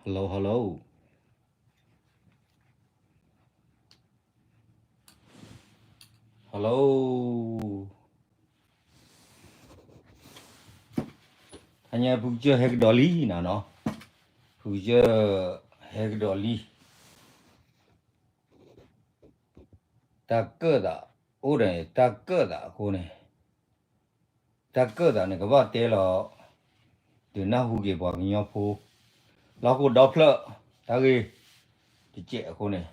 Hello, hello. Hello. တဟါညါဖုကစၢၢ်ဟဲကဒီးလံနၤနီၤ, ဖုကစၢၢ်ဟဲကဒီးလံ. တၢ်ကၢၣ်သးအိၣ်ဒီး တၢ်ကၢၣ်သးအဃိန့ၣ်, တၢ်ကၢၣ်သးန့ၣ် ကဘၣ်တဲလီၤ, ဒုးနၢ်ဟူက့ၤပှၤကညီဖိ လၢဟီၣ်ခိၣ်ဒီဖျၢၣ် တၢ်ဂ့ၢ်တစဲးအဃိန့ၣ်,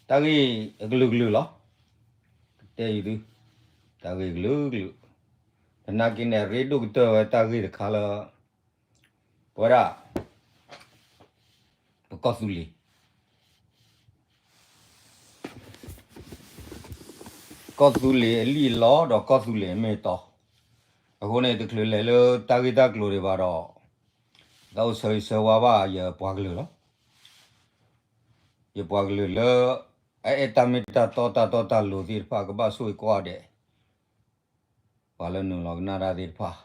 တၢ်ဂ့ၢ်အကလုာ်ကလုာ်လီၤ. ကတဲယံၤသု, တၢ်ဂ့ၢ်ကလုာ်ကလုာ်, သနာ်က့န့ၣ် အရ့ဒိၣ်ကတၢၢ်ဝဲတၢ်ဂ့ၢ်တခါလၢ ပဝဲဒၣ် ပကီၢ်သူလ့ၤ ကီၢ်သူလ့ၤအလံၣ်အလီဒီးကီၢ်သူလ့ၤအမ့ၢ်အတီ, အဃိန့ၣ် တချုးလဲၤလၢတၢ်ဂ့ၢ်တၢ်ကျိၤဒံးဘၣ်ဒီး, တၢ်အိၣ်ဆၢဂ့ၤဆၢဝါဘၣ်ယပှၤကလုာ်လီၤ. ယပှၤကလုာ်လၢ အအဲၣ်တၢ်မ့ၢ်တၢ်တီတၢ်တီတၢ်လိၤသ့ၣ်တဖၣ် ကဘၣ်ဆိၣ်ဂ့ၤကွၢ်ဒဲး ပှၤလၢနုာ်လီၤကနၣ်တၢ်သ့ၣ်တဖၣ်,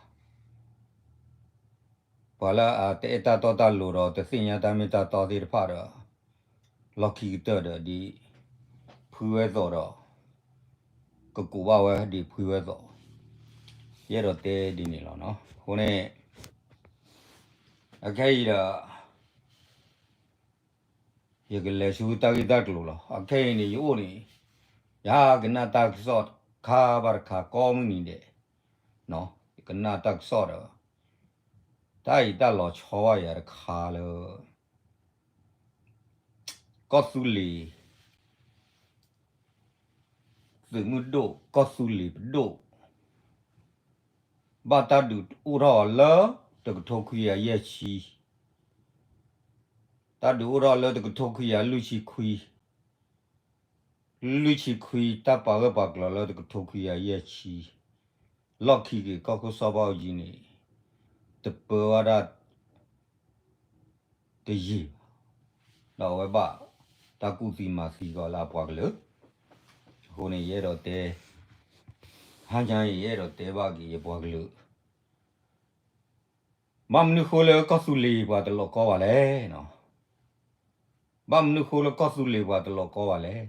ပှၤလၢအတအဲၣ်တၢ်တီတၢ်လိၤဒီး တသ့ၣ်ညါတၢ်မ့ၢ်တၢ်တီသ့ၣ်တဖၣ်ဒီး, လီၢ်ခံကတၢၢ်ဒီး ဒ်ဖှံဝဲသိးဒီး ကကူးဘၣ်ဝဲဒ်ဖှံဝဲသိး, ယအဲၣ်ဒိးတဲဒ်န့ၣ်လီၤ. အဃိန့ၣ် အခဲအံၤဒီး ယကလဲၤဆူတၢ်ဂ့ၢ်တၢ်ကျိၤလီၤ. အခဲအံၤန့ၣ် ယအိၣ်န့ၣ် ယကနၣ်တၢ်ကစီၣ်တခါဘၣ်တခါ ကိးမုၢ်နံၤဒဲး, ယကနၣ်တၢ်ကစီၣ်ဒီး တၢ်အံၤတၢ်လီၤဆီဘၣ်ယၤတခါလၢ ကီၢ်သူလ့ၤ သုးမုၢ်ဒိၣ် ကီၢ်သူလ့ၤပဒိၣ် ဘၣ်တၢ်ဒုးအိၣ်ထီၣ်အီၤလၢ တကထိခွံကယၤယဲၢ်ဆံ, တၢ်ဒုးအိၣ်ထီၣ်လၢတကထိခွံကယၤလွံၢ်ဆံခွံ, လွံၢ်ဆံခွံ တၢ်ပာ်ဂၢၢ်ပာ်ကျၢၤလၢတကထိခွံကယၤယဲၢ်ဆံ, လီၢ်ခံက့ၤကီၢ်ခိၣ်စီၤဘၣ်အူကၠံန့ၣ် တပၢဝဲဒၣ် တယံာ်ဘၣ်, ဒီးအဝဲဘၣ်တၢ်ကူၣ်သံမၤသံကီးလၢအပှၤကလုာ်, အဃိန့ၣ် ယအဲၣ်ဒိးတဲ, ဟါညါအံၤ ယအဲၣ်ဒိးတဲဘၣ်က့ၤယပှၤကလုာ်, ဘၣ်မနုၤဃိလၢကီၢ်သူလ့ၤပှၤတလီၤကီဘၣ်လဲၣ်, ဘၣ်မနုၤဃိလၢကီၢ်သူလ့ၤပှၤတလီၤကီဘၣ်လဲၣ်.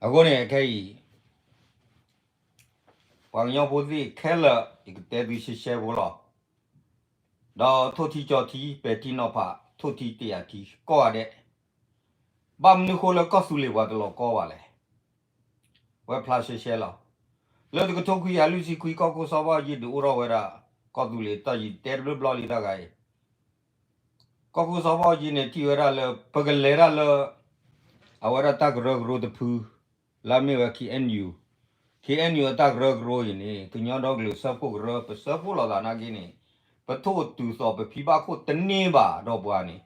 အဃိန့ၣ် ခဲအံၤ ပှၤကညီဖိသ့ၣ်ခဲလၢာ် ယကတဲသုရှဲရှဲဖိလီၤ. ဒီးထိၣ်ထံကၠီထံ ပဲာ်ထံနီၤဖး ထိၣ်ထံတ့ၢ်အထံ ကိးဂၤဒဲး, ဘၣ်မနုၤဃိလၢကီၢ်သူလ့ၤပှၤတလီၤကီဘၣ်လဲၣ်. ဝဲဖျါရှဲရှဲလီၤ. လၢတကထိခွံကယၤလွံၢ်ဆံခွံ ကီၢ်ခိၣ်စီၤဘၣ်အူကၠံဒုးအိၣ်ထီၣ်ဝဲဒၣ် ကီၢ်သူလ့ၤ တၢ်ယံၤတဲတဘျီဘျီလံတၢ်ဂၤအံၤ ကီၢ်ခိၣ်စီၤဘၣ်အူကၠံန့ၣ် ထံၣ်ဝဲဒၣ်လၢ ပကလဲၤဒၣ်လၢ အဝဲဒၣ်တၢ်ကရၢကရိတဖု လၢအမ့ၢ်ဝဲ K N U, K N U အတၢ်ကရၢကရိအံၤန့ၣ် ကညီဒီကလုာ်စၢဖှိၣ်ကရၢ ပစၢဖှိၣ်လိာ်သးနာ်က့န့ၣ် ပထိၣ်တုၤသိးပဖံဘၣ်ခိၣ်တန့ၢ်ဘၣ်ဒီးပှၤန့ၣ်,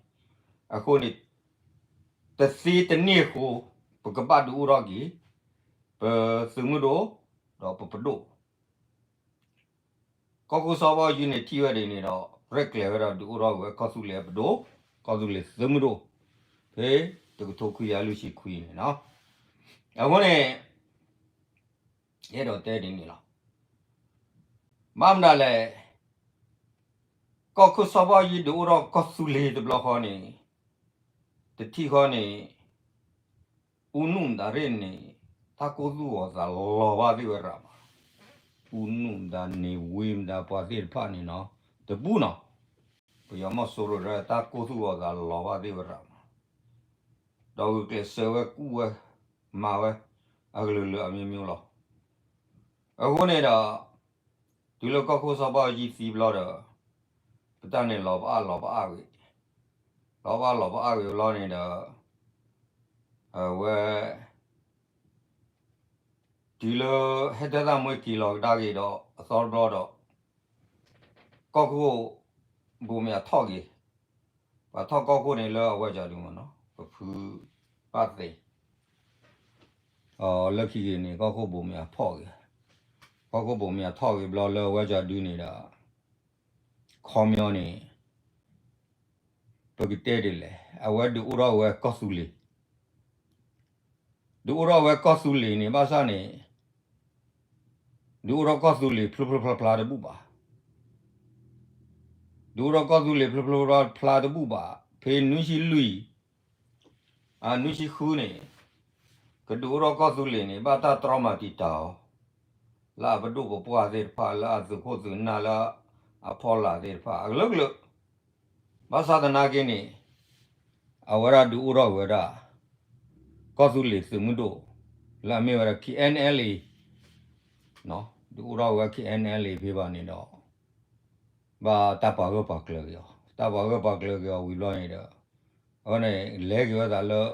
အဃိန့ၣ် တသ့တန့ၢ်အဃိ ပကဘၣ်ဒုးအိၣ်ထီၣ်က့ၤ ပသုးမုၢ်ဒိၣ် ဒီးပပဒိၣ် ကီၢ်ခိၣ်စီၤဘၣ်အူကၠံန့ၣ် ထံၣ်ဝဲဒ်န့ၣ်ဒီး ရဲၣ်ကျဲၤဝဲဒၣ် ဒုးအိၣ်ထီၣ်က့ၤဝဲ ကီၢ်သူလ့ၤပဒိၣ်, ကီၢ်သူလ့ၤသုးမုၢ်ဒိၣ်, ဖဲတကထိခွံကယၤလွံၢ်ဆံခွံန့ၣ်လီၤ. အဃိန့ၣ် ယအဲၣ်ဒိးတဲဒ်န့ၣ်လီၤ. ဘၣ်မနုၤလဲၣ်, ကီၢ်ခိၣ်စီၤဘၣ်အူကၠံဒုးအိၣ်ထီၣ်ကီၢ်သူလ့ၤတဘျီဃီန့ၣ်, တထံၣ်ဃီန့ၣ် အူနုၣ်မတၤရ့ၣ်န့ၣ် တၢ်ကိၢ်သူၣ်ဂီၤသးလီၤဘၣ်သ့ၣ်ဝဲရးမး, အူနုၣ်မတၤ န့ၣ်ဝ့မတၤ ပှၤသ့ၣ်တဖၣ်န့ၣ်နီၤ, တဘူးနီၤ, ပယီၤမီၢ်စိရိၤဒီး တၢ်ကိၢ်သူၣ်ဂီၤသးလီၤဘၣ်သ့ၣ်ဝဲရးမး, ဒီးဂုာ်ကျဲးစၢးဝဲကူၣ်ဝဲ မၤဝဲ အကလုာ်လၢအမျိုးမျိုးလီၤ. အဃိန့ၣ်ဒီး တုၤလၢကီၢ်ခိၣ်စီၤဘၣ်အူကၠံသံဘျီဒီး ပတၢ်န့ၣ်လီၤပအါလီၤပအါဂ့ၤ, လီၤပအါလီၤပအါဂ့ၤဘျီန့ၣ်ဒီး အဝဲ တုၤလၢဟဲထၢၣ်သၣ်မွ့က့ၤလီၤကဒါက့ၤဒီး အသီတဘျီဒီး ကီၢ်ခိၣ်ဘိးမ့ၢ်အထီၣ်က့ၤ, ပှၤထီၣ်ကီၢ်ခိၣ်န့ၣ်လၢအဝဲကၠီဒုမ့ၢ်နီၤ, ပဖုဘၣ်သ့, လၢခံက့ၤန့ၣ် ကီၢ်ခိၣ်ဘိးမ့ၢ်အထီၣ်က့ၤ, ကီၢ်ခိၣ်ဘိးမ့ၢ်အထီၣ်က့ၤဘျီလၢအဝဲကၠီဒုန့ၣ်ဒီး ခီပညီန့ၣ် ပကတဲဒ်လဲၣ်, အဝဲဒုးအိၣ်ထီၣ်ဝဲကီၢ်သူလ့ၤ, ဒုးအိၣ်ထီၣ်ဝဲကီၢ်သူလ့ၤန့ၣ် ဘၣ်ဆၣ်န့ၣ် ဒုးအိၣ်ထီၣ်ကီၢ်သူလ့ၤဖျိဖျိဖျါဖျါတဘူၣ်ဘၣ်. ဒုးအိၣ်ထီၣ်ကီၢ်သူလ့ၤဖျိဖျိဖျါတဘူၣ်ဘၣ်, ဖဲနွံဆံလွံၢ် အနွံဆံဃုန့ၣ် ကဒုးအိၣ်ထီၣ်ကီၢ်သူလ့ၤန့ၣ် ဘၣ်တၢ်တြီမၤတံာ်တာ်အီၤ, လၢအပဒိၣ်ပပှၢ်သ့ၣ်တဖၣ် လၢအသုးခိၣ်သုးနၢ်လၢအဖီလာ်သ့ၣ်တဖၣ် အကလုာ်ကလုာ်, ဘၣ်ဆၣ်သနာ်က့န့ၣ် အဝဲဒၣ်ဒုးအိၣ်ထီၣ်ဝဲဒၣ် ကီၢ်သူလ့ၤသုးမုၢ်ဒိၣ် လၢအမ့ၢ်ဝဲဒၣ် K N L A ဒုးအိၣ်ထီၣ်ဝဲ K N L A ဖဲဘၣ်န့ၣ်ဒီး ဘၣ်တၢ်ပာ်ဂၢၢ်ပာ်ကျၢၤက့ၤအီၤ, တၢ်ပာ်ဂၢၢ်ပာ်ကျၢၤက့ၤအီၤဝံၤဘျီန့ၣ်ဒီး အဝဲန့ၣ်လဲၤက့ၤဝဲသးလၢ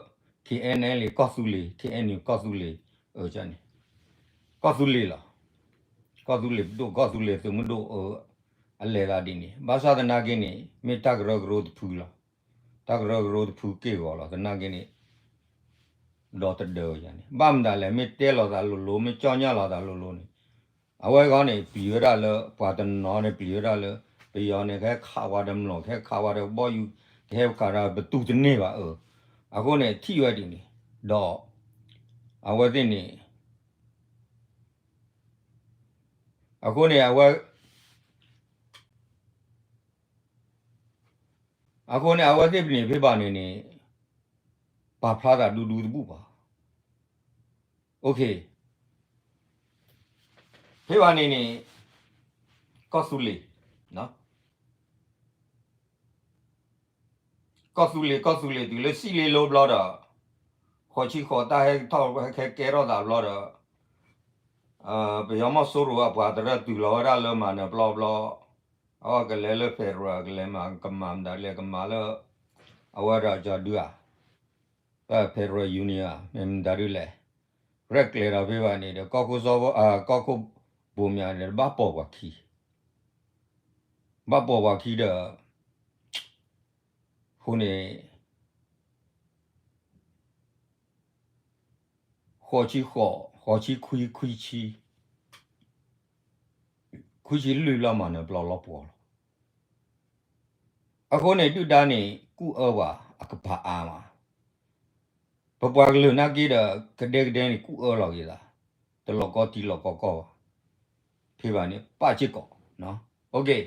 K N L A ကီၢ်သူလ့ၤ K N U ကီၢ်သူလ့ၤ န့ၣ် ကီၢ်သူလ့ၤလီၤ. ကီၢ်သူလ့ၤပဒိၣ် ကီၢ်သူလ့ၤသုးမုၢ်ဒိၣ် အလဲၤသးဒ်န့ၣ် ဘၣ်ဆၣ်သနာ်က့န့ၣ် မ့ၢ်တၢ်ကရၢကရိတဖုလီၤ. တၢ်ကရၢကရိတဖုက့ၢ်ဂီၤလီၤ. သနာ်က့န့ၣ် ဒီးတဒၢဝဲန့ၣ် ဘၣ်မတၤလဲၣ် မ့ၢ်တဲလီၤသးလိၤလိၤ မ့ၢ်ကၠီညၣ်လီၤသးလိၤလိၤန့ၣ် အဝဲဂီၢ်န့ၣ် ပျံၤဝဲဒၣ်လၢ ပှၤတနီၤန့ၣ် ပျံၤဝဲဒၣ်လၢ ပယီၤန့ၣ် ကဟဲခးဝဲဒီးမျိာ် ကဟဲခးဝဲဒီးဘီယူၤ ကဟဲခးဒီးပတူၢ်တန့ၢ်ဘၣ်အၢ, အဃိန့ၣ် ထံၣ်ဝဲဒ်န့ၣ် ဒီး အဝဲသ့ၣ်န့ၣ် အဃိန့ၣ် အဝဲ အဃိန့ၣ် အဝဲသ့ၣ်န့ၣ်ဖဲဘၣ်န့ၣ်န့ၣ် ပာ်ဖျါသးဒူဒူတဘူၣ်ဘၣ်. ဖဲဘၣ်န့ၣ်န့ၣ် ကီၢ်သူလ့ၤ ကီၢ်သူလ့ၤ ကီၢ်သူလ့ၤတုၤလၢစံၣ်လ့လိဘျီဒီး ဃိးဆံဃိးတၢ်ဟဲထီၣ်ဟဲကဲထီၣ်သးဘျီဒီး ပယီၤမီၢ်စိရိၤအပှၤတရၢၢ်တုၤလီၤဝဲဒၣ်လၢမၤနၢၤပျီဘျီ အဝဲကလဲၤလၢ federal ကလဲၤမၤကမၤမတၤလဲၣ် ကမၤလၢ အဝဲဒၣ်ကၠီဒုဧါ ဖဲ federal union ဧါ မ့ၢ်မတၤဒုလဲၣ် ရဲၣ်ကျဲၤဒီးဖဲဘၣ်န့ၣ်ဒီး ကီၢ်ခိၣ်စီ ကီၢ်ခိၣ်ဘိမၠးန့ၣ် ဘၣ်ပိာ်ပှၤခံ ဘၣ်ပိာ်ပှၤခံဒီး အဃိန့ၣ် ဃိးဆံဃိး ဃိးဆံခွံ ခွံဆံ ခွံဆံလွံၢ်လီၤမၤနၢၤပျီလီၤပှီၤလီၤ. အဃိန့ၣ် ဒုၣ်ဒါန့ၣ် ကူၣ်အၢပှၤအကပၤအါမး, ပပှၤကလုာ်နာ်က့ဒီး ကဒဲကဒဲန့ၣ် ကူၣ်အၢလီၤက့ၤသး, တလီၤကီတံၢ်လီၤကီကီၢ်ဘၣ်, ဖဲဘၣ်န့ၣ် ပာ်စ့ၢ်ကီး,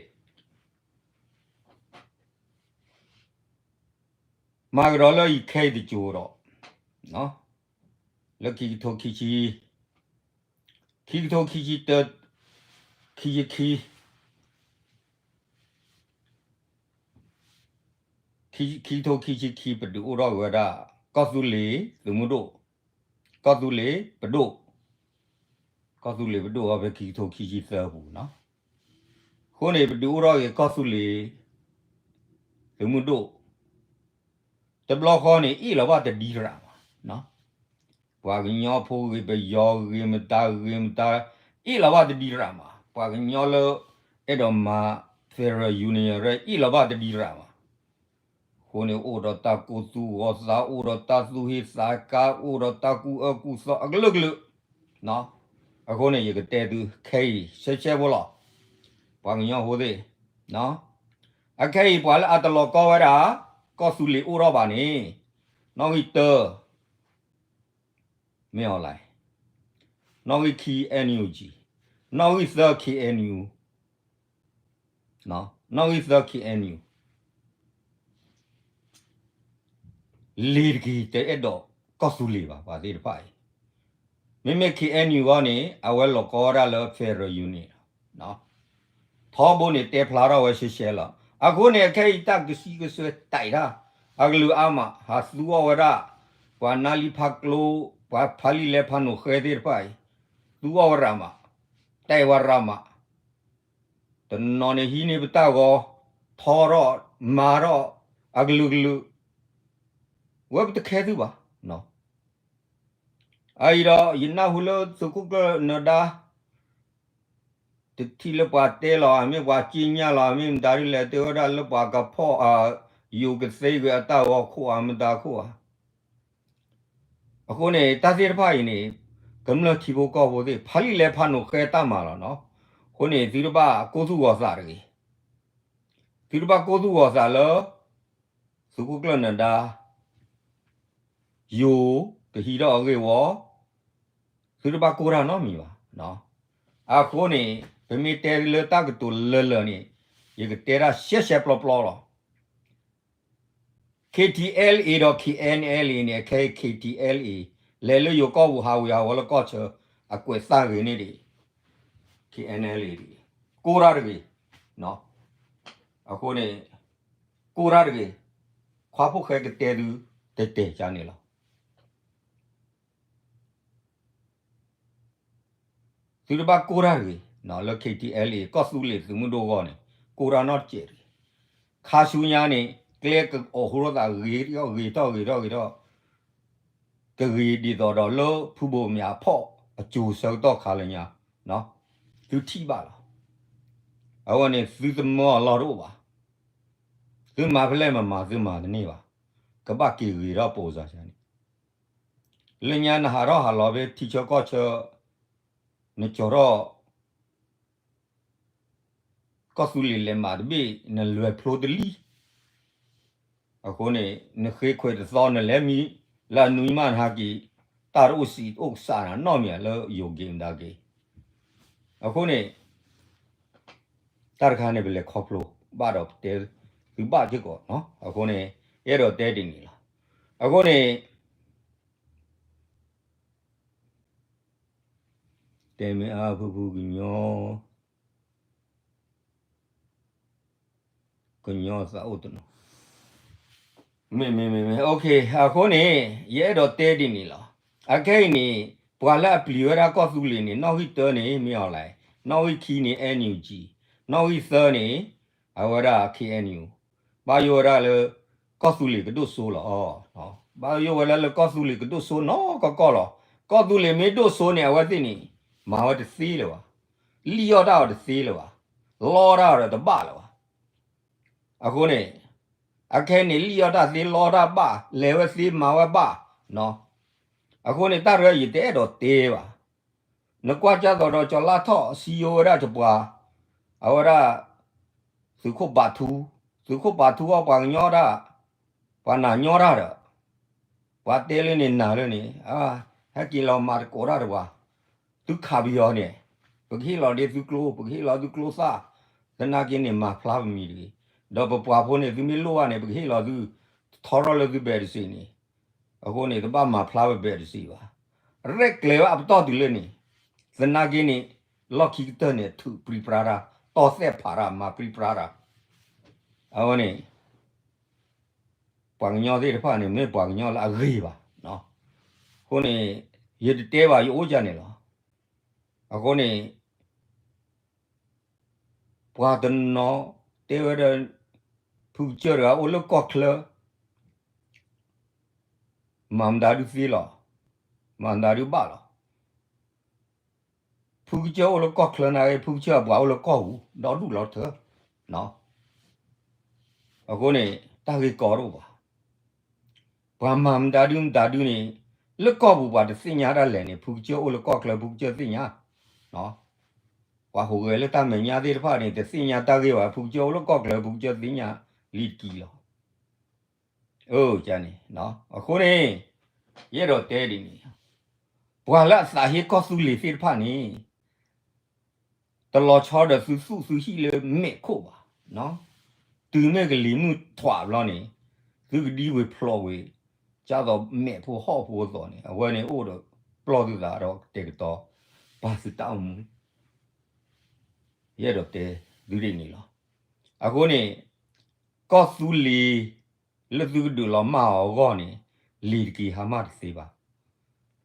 မၤကဒီးလၢယခဲအံၤတကၠိၤဒီး လၢခံကထိခံဆံ, ခံကထိခံဆံတၢ, ခံဆံခံ, ခံကထိခံဆံခံ ပဒုးအိၣ်ထီၣ်က့ၤဝဲဒၣ် ကီၢ်သူလ့ၤသုးမုၢ်ဒိၣ်, ကီၢ်သူလ့ၤပဒိၣ်, ကီၢ်သူလ့ၤပဒိၣ်အဖဲခံကထိခံဆံသၢပူၤနီၤ, အဃိန့ၣ် ပဒုးအိၣ်ထီၣ်က့ၤကီၢ်သူလ့ၤ သုးမုၢ်ဒိၣ် တဘျီဃီန့ၣ် အ့ၣ်လီၤဘၣ်တဒံရၣ်မး, ပှၤကညီဖိဂ့ၤ ပယီၤဂ့ၤ မတၤဂ့ၤမတၤ, အ့ၣ်လီၤဘၣ်တဒံရၣ်မး, ပှၤကညီလၢ အဲၣ်ဒိးမၤ federal union ရၢ အ့ၣ်လီၤဘၣ်တဒံရၣ်မး, အဃိန့ၣ် အိၣ်ဒီးတၢ်ကိၢ်သူၣ်ဂီၤသး အိၣ်ဒီးတၢ်သူၣ်ဟ့သးကါ အိၣ်ဒီးတၢ်ကူၣ်အၢကူၣ်သီအကလုာ်ကလုာ်, အဃိန့ၣ် ယကတဲသုခဲအံၤ ရှဲရှဲဖိလီၤ, ပှၤကညီဖိသ့ၣ်, အခဲအံၤပှၤလၢအတလီၤကီဝဲဒၣ် ကီၢ်သူလ့ၤအိၣ်ထီၣ်ဘၣ်န့ၣ်, နီၣ်ဂံၢ်တၢ မ့ၢ်အီၤလဲၣ်, နီၣ်ဂံၢ်ခံ NUG, နီၣ်ဂံၢ်သၢ KNU, နီၣ်ဂံၢ်သၢ KNU လ့ၤတက့ၤတအဲၣ်ဒိးကီၢ်သူလ့ၤဘၣ် ပှၤသ့ၣ်တဖၣ်အံၤ, မ့မ့ၢ် KNU အဂီၢ်န့ၣ် အဝဲလီၤကီဝဲဒၣ်လၢ federal union လီၤ. ထီဘိန့ၣ် တဲဖျါထီၣ်ဝဲရှဲရှဲလီၤ. အဃိန့ၣ် အခဲအံၤတၢ်ကဆံကစွဲတၢ်အံၤတၢ် အကလုာ်အါမး ဟးသူအီၣ်ဝဲဒၣ် ပှၤနါလံဖးကျိ ပှၤဖးလံာ်လဲၤဖးနိာ်ဃဲသ့ၣ်တဖၣ်အံၤ သူအီၣ်ဝဲရၤမး တၢ်အံၤဝဲရၤမး တနီၤန့ၣ်ဟံးန့ၢ်ပတၢ်ဂီၤ ထီထီၣ်မၤထီၣ် အကလုာ်ကလုာ် ဝဲပတခဲသုဘၣ်. အအံၤဒီး ယနၢ်ဟူလၢသုးခိၣ်ကျၢၢ်နၢၤဒါ တထံၣ်လၢပှၤတဲလီၤ မ့ၢ်ပှၤက့ညါလီၤ မ့ၢ်မတၤဒ်လဲၣ် တဲဝဲဒၣ်လၢပှၤကဖီၣ် ယိၤကသ့ဂ့ၤအတၢ်ဂီၤခိၣ်ဧါ မတၤခိၣ်ဧါ. အဃိန့ၣ် တၢ်သ့ၣ်တဖၣ်အံၤန့ၣ် ကမျၢၢ်ထံဖိကီၢ်ဖိသ့ၣ် ဖးလံာ်လဲၤဖးနိာ်ဃဲတၢ်မၤလီၤနီၤ. အဃိန့ၣ် သုတဘၣ်ကိၢ်သူၣ်ဂီၤသးတဂ့ၤ. သုတဘၣ်ကိၢ်သူၣ်ဂီၤသးလၢ သုးခိၣ်ကျၢၢ်နၢၤဒါ ယိၤကဟံးထီၣ်အဂ့ၢ်ဝီ သုတဘၣ်ကိၢ်တၢ်နီတမံၤဘၣ်. အဃိန့ၣ် ပမ့ၢ်တဲလၢတၢ်ကတိၤလၢလၢာ်န့ၣ် ယကတဲတၢ်ရှဲရှဲပျီပျီလီၤ. K T L A ဒီး K N L A န့ၣ် အခဲအံၤ K T L A လဲၤလၢယိၤကီၢ်ပူၤ ဟးဝ့ၤဟးဝီၤလၢကီၢ်ဆၢ အကွဲးသၣ်ဂ့ၤန့ၣ်ဒံး K N L A ဒံး ကိးတၢ်တဂ့ၤ, အဃိန့ၣ် ကိးတၢ်တဂ့ၤ, ခွါဖိၣ်ဃဲကတဲသု တဲတဲကန့ၣ်လီၤ. သုတဘၣ်ကိးတၢ်တဂ့ၤ, လၢ K T L A ကီၢ်သူလ့ၤသုးမုၢ်ဒိၣ်အဂီၢ်န့ၣ် ကိးတၢ်နီတစဲးတဂ့ၤ. ခါဆူညါန့ၣ် ကျဲကအိးထီၣ်သးဂ့ၤထီၣ်ဂ့ၤထီၣ်ဂ့ၤထီၣ်ဂ့ၤထီၣ်, ကဂ့ၤဒ်သိးဒီးလၢဖုဘိးမၠးအဖီၣ်အစိၤဆၢကတီၢ်ခါလၢညါ, သုထံၣ်ဘၣ်လီၤ. အဝဲန့ၣ်သုသမၢအလီၢ်တအိၣ်ဘၣ်. သုမၤဖဲလဲၣ်မမၤသုမၤတန့ၢ်ဘၣ်. ကဘၣ်က့ၤဂ့ၤထီၣ်ပိာ်စၢ်န့ၣ် လၢညါနဟးထီၣ်ဟးလီၤဖဲထံဆၢကီၢ်ဆၢ, နကၠီၤထီၣ် ကီၢ်သူလ့ၤလဲၤမးတဘ့ၣ် နလွဲၤဖျိတလံ. အဃိန့ၣ် နဃ့ခွဲးတသီ နလဲၤမံလၢအနွံမး နဟးက့ၤ တၢ်တအိၣ်စံးအိၣ်ကစးနၤနီတမံၤ လၢယိၤက့ၤမတၤက့ၤ. အဃိန့ၣ် တၢ်တခါန့ၣ် ပလဲၤခီဖျိဘၣ်ဒီးပတဲသုဘၣ်စ့ၢ်ကီး. အဃိန့ၣ် ယအဲၣ်ဒိးတဲဒ်န့ၣ်လီၤ. အဃိန့ၣ် တဲမ့ၢ်အါဖုဖုကညီ ကညီသးအိၣ်တနီၤ, မ့မ့မ့မ့ အဃိန့ၣ် ယအဲၣ်ဒိးတဲဒ်န့ၣ်လီၤ. အခဲအံၤန့ၣ် ပှၤလၢအပျံၤဝဲဒၣ်ကီၢ်သူလ့ၤန့ၣ် နီၣ်ဂံၢ်တၢန့ၣ် မ့ၢ်အီၤလဲၣ်, နီၣ်ဂံၢ်ခံန့ၣ် NUG, နီၣ်ဂံၢ်သၢန့ၣ် အဝဲဒၣ် K N U, ဘၣ်ယိၣ်ဝဲဒၣ်လၢ ကီၢ်သူလ့ၤကဒိၣ်စိလီၤ. ဘၣ်ယိၣ်ဝဲဒၣ်လၢကီၢ်သူလ့ၤကဒိၣ်စိနီၢ်ကီၢ်ကီၢ်လီၤ. ကီၢ်သူလ့ၤမ့ၢ်ဒိၣ်စိန့ၣ် အဝဲသ့ၣ်န့ၣ် မၤဝဲတသ့လၢၤဘၣ်, လံၣ်အီၣ်တၢ်အီၤတသ့လၢၤဘၣ်, လီအီၣ်တၢ်အီၤဒီးတဘၣ်လၢၤဘၣ်. အဃိန့ၣ် အခဲအံၤန့ၣ် လံၣ်အီၣ်တၢ်သ့ လီတၢ်ဘၣ် လဲၤဝဲသ့မၤဝဲဘၣ်. အဃိန့ၣ် တၢ်ရဲယတအဲၣ်ဒိးတဲဘၣ်. နကွၢ်ကၢ်သိးဒီးကၠီၤလါထီၣ် စံယိဝဲဒၣ်ကပှၤ, အဝဲဒၣ် သုးခိၣ်ပာ်ထူ, သုးခိၣ်ပာ်ထူအီၤပှၤကညီတၢ်, ပှၤနာ်ညီတၢ်ဒီး, ပှၤတဲလၢန့ၣ်နာ်လၢန့ၣ်, ဟဲက့ၤလီၤမၤသကိးတၢ်တပှၤ, သုခးပယီၤန့ၣ်, ပကဟ့ၣ်လီၤဒ့သုကျိ ပကဟ့ၣ်လီၤသုကျိသၣ်, သနာ်က့န့ၣ် မၤဖျါပမံၤတဂ့ၤ, ဒီးပပှၤဖိန့ၣ် သုမ့ၢ်လိၣ်ဘၣ်န့ၣ် ပကဟ့ၣ်လီၤသု, ထီထီၣ်လၢသုဘဲးတစ့းန့ၣ်, အဃိန့ၣ် တဘၣ်မၤဖျါပဘဲးတစ့းဘၣ်. ရဲၣ်ကျဲၤဝဲအပတီၢ်တုၤလၢန့ၣ်, သနာ်က့န့ၣ် လီၢ်ခံကတၢၢ်န့ၣ် ထုးပြံပြါတၢ်, တီၢ်သဲးဖးတၢ်, မၤပြံပြါတၢ်, အဝဲန့ၣ် ပှၤကညီသ့ၣ်တဖၣ်န့ၣ် မ့ၢ်ပှၤကညီလၢအဂ့ၤဘၣ်. အဃိန့ၣ် ယတတဲဘၣ် ယအိၣ်ကန့ၣ်လီၤ. အဃိန့ၣ် ပှၤတနီၤတဲဝဲဒီး ဖုကစၢၢ်တဂၤအိၣ်လၢကီၢ်ချၢ, မၤမတၤဒုသ့လီၤ, မၤမတၤဒုဘၣ်လီၤ. ဖုကစၢၢ်အိၣ်လၢကီၢ်ချၢနာ်က့ ဖုကစၢၢ်အပှၤအိၣ်လၢကီၢ်ပူၤ ဒီဒူၣ်လီၤထၢ. အဃိန့ၣ် တၢ်ဂ့ၢ်ကီတအိၣ်ဘၣ်. ပှၤမၤမတၤဒုမတၤဒုန့ၣ် လၢကီၢ်ပူၤပှၤတသ့ၣ်ညါတၢ်လဲၣ်န့ၣ် ဖုကစၢၢ်အိၣ်လၢကီၢ်ချၢ ဖုကစၢၢ်သ့ၣ်ညါ. ပှၤဟူးဂဲၤလၢတၢ်မဲာ်ညါသ့ၣ်တဖၣ်န့ၣ် တသ့ၣ်ညါတၢ်ဂ့ၢ်ဘၣ် ဖုကစၢၢ်အိၣ်လၢကီၢ်ချၢ ဖုကစၢၢ်သ့ၣ်ညါလံတက့ၢ်လီၤ. အန့ၣ် အဃိန့ၣ် ယအဲၣ်ဒိးတဲဒ်န့ၣ်, ပှၤလၢအသးဟ့ကီၢ်သူလ့ၤသ့ၣ်တဖၣ်န့ၣ် တလီၤဆီဒီးသုသူၣ်သုဟံၣ်လၢမဲာ်ခိၣ်ဘၣ်. တုၤမ့ၢ်ကလံၤမုၢ်ထွးဘျီန့ၣ် သုကဒံဝ့ၤဖျိးဝ့ၤ ကၢ်သိးမဲာ်ဖိဟီၣ်ဖိအသိးန့ၣ် အဝဲန့ၣ်အိၣ်ဒီးပျီၢ်သုသးဒီးကတဲာ်ကတီၤ ပာ်သုတၢ်အိၣ်မူ ယအဲၣ်ဒိးတဲသုဒ်န့ၣ်လီၤ. အဃိန့ၣ် ကီၢ်သူလ့ၤလၢသုကဒုးလီၤမၢ်အီၤအဂီၢ်န့ၣ် လ့ၤတက့ၤဟါမၢ်တသ့ဘၣ်.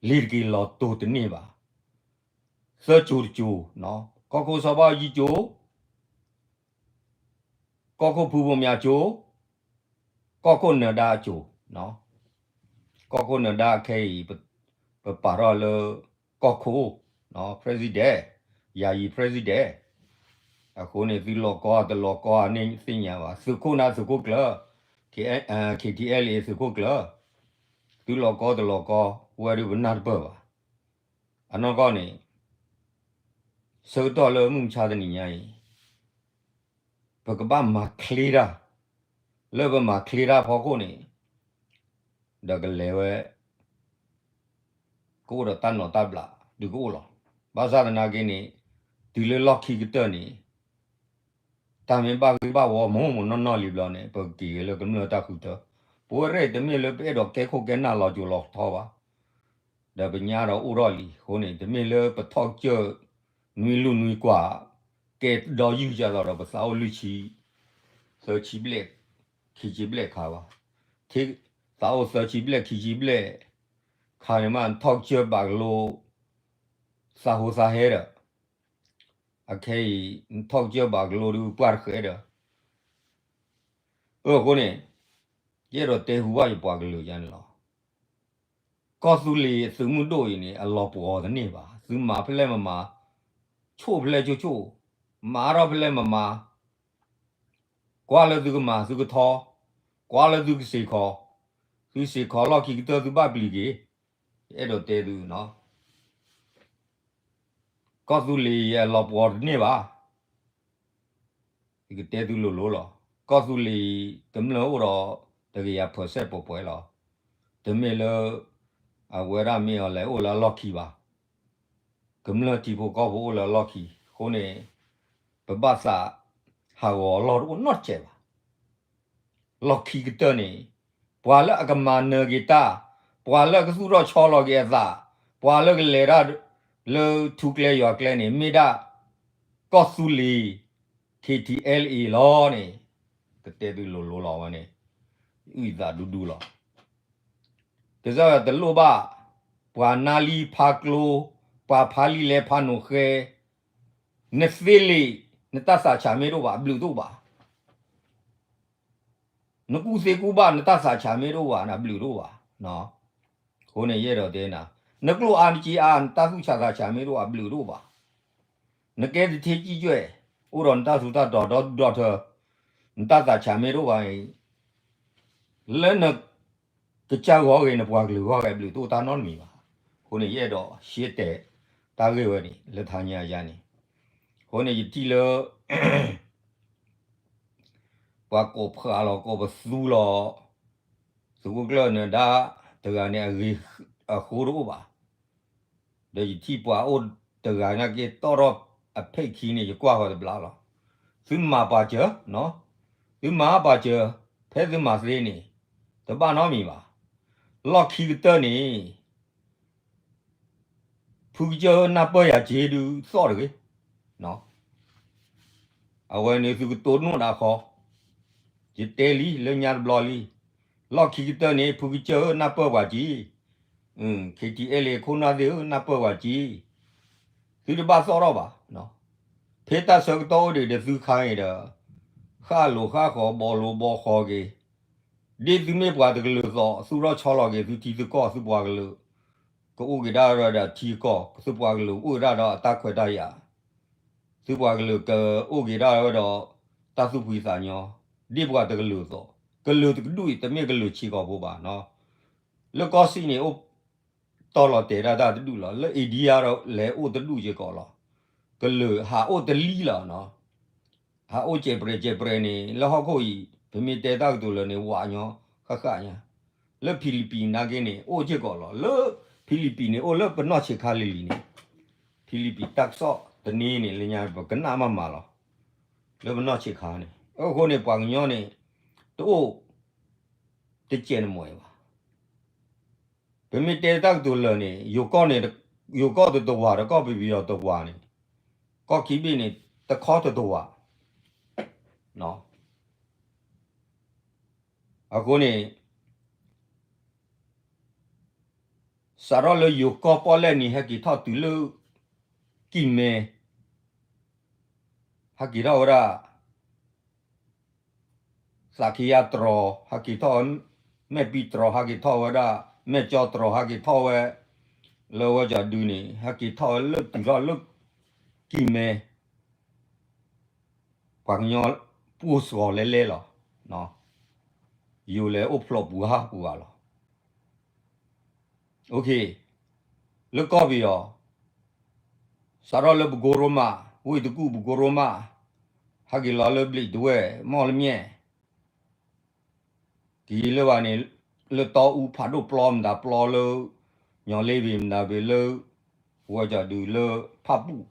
လ့ၤတက့ၤလီၤတိၤတန့ၢ်ဘၣ်. သၢကၠိၤတကၠိၤ, ကီၢ်ခိၣ်စီၤဘၣ်အူကၠိၤ, ကီၢ်ခိၣ်ဖုဘိးမၠးကၠိၤ, ကီၢ်ခိၣ်နၢၤဒါအကၠိၤ. ကီၢ်ခိၣ်နၢၤဒါခဲအံၤ ပပာ်ထီၣ်လၢ ကီၢ်ခိၣ် president, ယာယီ president. အဃိန့ၣ် သုလီၤကီတလီၤကီန့ၣ်သ့ၣ်ညါဘၣ်. သုးခိၣ်နၢ်သုးခိၣ်ကျၢၢ်, K, KTLA သုးခိၣ်ကျၢၢ်, သုလီၤကီတလီၤကီ ဝဲဒၣ်ပနၢ်တပၢၢ်ဘၣ်. အနီၢ်ကီၢ်န့ၣ် ဆၢကတီၢ်လၢမုၢ်မဆါတနံၤညါအံၤ ပကဘၣ်မၤချ့တၢ်, လၢပမၤချ့တၢ်ဖီခိၣ်န့ၣ် ဒီးကလဲၤဝဲ ကအိၣ်ဒီးတၢ်နီၤတၢ်ဘျးဒုးကအိၣ်လီၤ. ဘၣ်ဆၣ်သနာ်က့န့ၣ် တုၤလၢလီၢ်ခံကတၢၢ်န့ၣ် တၢ်မ့ၢ်ဘၣ်ဂ့ၢ်ဘၣ်ဝီမ့ၢ်မ့ၢ်နီၢ်နီၢ်လံဘျီန့ၣ် ပကက့ၤလၢကမျၢၢ်တၢ်ဃုထၢ, ပဝဲရဲၣ်တမ့ၢ်လၢပအဲၣ်ဒိးကဲခိၣ်ကဲနၢ်လီၤစိၤလီၤထီဘၣ်, ဒီးပညါဒီးအိၣ်ထီၣ်လံအဃိန့ၣ် တမ့ၢ်လၢပထီၣ်ကစၢၢ်နွံလူၢ်နွံကွၢ် ကဲဒီယုၢ်ကၢ်သိးဒီးပသးအိၣ်လွံၢ်ဆံ သၢဆံဘျဲၣ် ခံဆံဘျဲၣ်ခါဘၣ်, သးအိၣ်သၢဆံဘျဲၣ်ခံဆံဘျဲၣ်ခါန့ၣ်မး နထီၣ်ကစၢၢ်ဘၣ်ကလိ သးဟိသးဟဲဒီး အခဲအံၤ နထီၣ်ကစၢၢ်ဘၣ်ကလိဒုးပှၢ်တဃဲဒီး အဃိန့ၣ် ယအဲၣ်ဒိးတဲဟူဘၣ်ယပှၤကလုာ်ယါန့ၣ်လီၤ. ကီၢ်သူလ့ၤအသုးမုၢ်ဒိၣ်အံၤန့ၣ် အလီၤပှီၤတန့ၢ်ဘၣ်. သုမၤဖဲလဲၣ်မမၤ, ဆိၣ်ဖဲလဲၣ်ဆိၣ်ဆိၣ်, မၤထီၣ်ဖဲလဲၣ်မမၤ, ကွၢ်လၢသုကမၤသုကထီ, ကွၢ်လၢသုကစ့ၢ်ကီး, သုစ့ၢ်ကီးလီၢ်ခံကတၢၢ်သုဘၣ်ပျံၤက့ၤ, ယအဲၣ်ဒိးတဲသု ကီၢ်သူလ့ၤအံၤအလီၤပှီၤတန့ၢ်ဘၣ်. ယကတဲသုလိၤလိၤလီၤ. ကီၢ်သူလ့ၤအံၤ ကမျၢၢ်အိၣ်ဒီးတကယၤpercentပှဲၤပှဲၤလီၤ. တမ့ၢ်လၢ အဝဲဒၣ်မ့ၢ်အီၤလဲၤအိၣ်လၢအလီၢ်ခံဘၣ်. ကမျၢၢ်ထံဖိကီၢ်ဖိအိၣ်လၢအလီၢ်ခံ, အဃိန့ၣ် ပဘၣ်သးဟးဂီၤအလီၢ်တအိၣ်နီတစဲးဘၣ်. လီၢ်ခံကတၢၢ်န့ၣ် ပှၤလၢအကမၤနၢၤက့ၤတၢ်, ပှၤလၢအကသူၣ်ထီၣ်ဆီလီၤက့ၤအသး, ပှၤလၢကလဲၤတၢ်လၢထူကျဲယွၤကျဲန့ၣ် မ့ၢ်ဒၣ်ကီၢ်သူလ့ၤ K T L A လီၤန့ၣ်, ကတဲသုလိၤလိၤလီၤဝဲန့ၣ်, အုၣ်သးဒူဒူလီၤ. ကစၢ်ယွၤတလိၣ်ဘၣ် ပှၤနါလံဖးကျိ, ပှၤဖးလံာ်လဲဖးနိာ်ဃဲ, နသ့လံာ် နတၢ်သးဆးမ့ၢ်တအိၣ်ဘၣ် အဘျုးတအိၣ်ဘၣ်. နကူၣ်သ့ကူၣ်ဘၣ် နတၢ်သးဆးမ့ၢ်တအိၣ်ဘၣ်န့ၣ် အဘျုးတအိၣ်ဘၣ်. အဃိန့ၣ် ယအဲၣ်ဒိးတဲနၤ, နကျိၣ်အါနစ့အါ နတၢ်သူၣ်ဆးသးဆးမ့ၢ်တအိၣ် အဘျုးတအိၣ်ဘၣ်. နကဲတထ့ကံၣ်ကွဲၢ် အိၣ်ဒီးနတၢ်ထူးတၢ်တီၤဒီဒူၣ်ဒီထၢ, နတၢ်သးဆးမ့ၢ်တအိၣ်ဘၣ်အံၤ လၢန ကစၢ်ဂီၢ်ဂ့ၤ နပှၤကလုာ်ဂီၢ်ဂ့ၤ အဘျုးတအိၣ်တၢ်နီတမံၤဘၣ်. အဃိန့ၣ် ယအဲၣ်ဒိးရှဲတဲာ်တၢ်ဂ့ၢ်ဝဲန့ၣ် လၢထါညါယါန့ၣ်, အဃိန့ၣ် ယထံၣ်လၢ ပှၤကိးဖှးလီၤ ကိးပသူလီၤ, သုးခိၣ်ကျၢၢ်နဒါတဂၤန့ၣ် အဂ့ၤအဃိတအိၣ်ဘၣ်. ဒီးယထံၣ်ပှၤအိၣ်တဂၤနာ်က့ တီၣ်ထီၣ်အဖဲၣ်ခံန့ၣ် ယကွၢ်ဃီၤတဘျီလီၤ. သုမၤပာ်စၢၤ, သုမၤပာ်စၢၤ, ဖဲသုမၤသ့န့ၣ် တဘၣ်နီတမံၤဘၣ်. လီၢ်ခံကတၢၢ်န့ၣ် ဖုကစၢၢ်ဧၢ နၢ်ပၢၢ်ယၤစ့ဒုးသီၣ်တဂ့ၤ. အဝဲန့ၣ်သုကတိၤနီၣ်ဒၣ်ဃီ, ယတဲလံလၢညါတဘျီလံ. လီၢ်ခံကတၢၢ်န့ၣ် ဖုကစၢၢ်ဧၢ နၢ်ပၢၢ်ပှၤစ့, K T L A ခိၣ်နၢ်သ့ၣ်ဧၢ နၢ်ပၢၢ်ပှၤစ့, သုတဘၣ်သီၣ်ထီၣ်ဘၣ်. ဖဲတၢ်ဆၢကတီၢ်အိၣ်ဒံးဒီးသုခါအံၤဒီး ဃၣ်လိာ်ဃၣ်ဃီၤ ဘီလိာ်ဘီဃီၤက့ၤ, ဒ်သုမ့ၢ်ပှၤတကလုာ်သိး သူၣ်ထီၣ်ဆီလီၤက့ၤ သုထံသုကီၢ် သုပှၤကလုာ် ကအိၣ်က့ၤဒၣ်ဝဲဒီးထံကီၢ်, သုပှၤကလုာ်အိၣ်က့ၤဒၣ်ဒီးအတၢ်ခွဲးတၢ်ယာ်, သုပှၤကလုာ်ကအိၣ်က့ၤဒၣ်ဝဲဒီး တၢ်သူၣ်ဖှံသးညီ, ဒ်ပှၤတကလုာ်သိး, ကလုာ်တကဒူၣ်အံၤ တမ့ၢ်ကလုာ်ဆံးကိာ်ဖိဘၣ်နီၤ. လၢကီၢ်စံၣ်န့ၣ် အိၣ်တီလီၤတဲာ်ဒၣ်တၢ်တဒူၣ်လီၤ. လၢ India ဒီးလဲၤအိၣ်တဒူၣ်စ့ၢ်ကီးလီၤ. ကလုာ်ဟးအိၣ်တလံလီၤနီၤ. ဟးအိၣ်စဲးပြဲးစဲးပြဲးန့ၣ် လၢဟီၣ်ခိၣ်အံၤ ပမ့ၢ်တဲတၢ်ကတိၤလၢာ်န့ၣ် ဝးညီဃၣ်ဃၣ်ညါ. လၢ Philippines နာ်က့န့ၣ် အိၣ်စ့ၢ်ကီးလီၤ. လၢ Philippines န့ၣ် အိၣ်လၢပနီၢ်ဆံးခါလံၤလံၤန့ၣ်, Philippines တၢ်ကစီၣ်တနံၤန့ၣ် လၢညါပကနၣ်မးမးလီၤ. လၢပနီၢ်ဆံးခါန့ၣ် အဃိန့ၣ် ပှၤကညီန့ၣ် တအိၣ် တစဲးနမိၢ်အံၤဘၣ်. ပမ့ၢ်တဲတၢ်ကတိၤလၢာ်န့ၣ် ယိၤကီၢ်န့ၣ် ယိၤကီၢ်တတဝၤဒီး ကီၢ်ပယီၤတဝၤန့ၣ် ကီၢ်ခံဘ့ၣ်န့ၣ် တခီတတဝၤ. အဃိန့ၣ် စးထီၣ်လၢယိၤကီၢ်ပီၣ်လဲၣ်န့ၣ် ဟဲက့ၤထီၣ်တုၤလၢ ကံၢ်မဲ ဟဲက့ၤထီၣ်ဝဲဒၣ် သးခံယါတြီၤ ဟဲက့ၤထီၣ်ဝဲ မဲၣ်ပံၣ်တြီၤ ဟဲက့ၤထီၣ်ဝဲဒၣ် မဲၣ်ကၠီတြီၤ ဟဲက့ၤထီၣ်ဝဲ လၢဝဲကၠီဒုန့ၣ် ဟဲက့ၤထီၣ်ဝဲလၢတုၤထီၣ်လၢ ကံၢ်မဲ ပှၤကညီပှိၢ်စှီၤလဲလဲလီၤ. ယိၤလဲၤအိၣ်ဖျိးပူၤဟးပူၤဘၣ်လီၤ. လၢကီၢ်ပယီၤ စးထီၣ်လၢပကိရိမး ဝ့ၢ်တကူၣ်ပကိရိမး ဟဲက့ၤလီၤလၢဘျံးတဝဲၢ် မီၣ်လမၠဲၣ် က့ၤလၢဘၣ်န့ၣ် လၢတီအူဖးဒိၣ်ပျီမတၤပျီလၢ ညီလ့ဘ့ၣ်မတၤဘ့ၣ်လၢ ဝဲကၠီဒုလၢဖၣ်ပူၣ်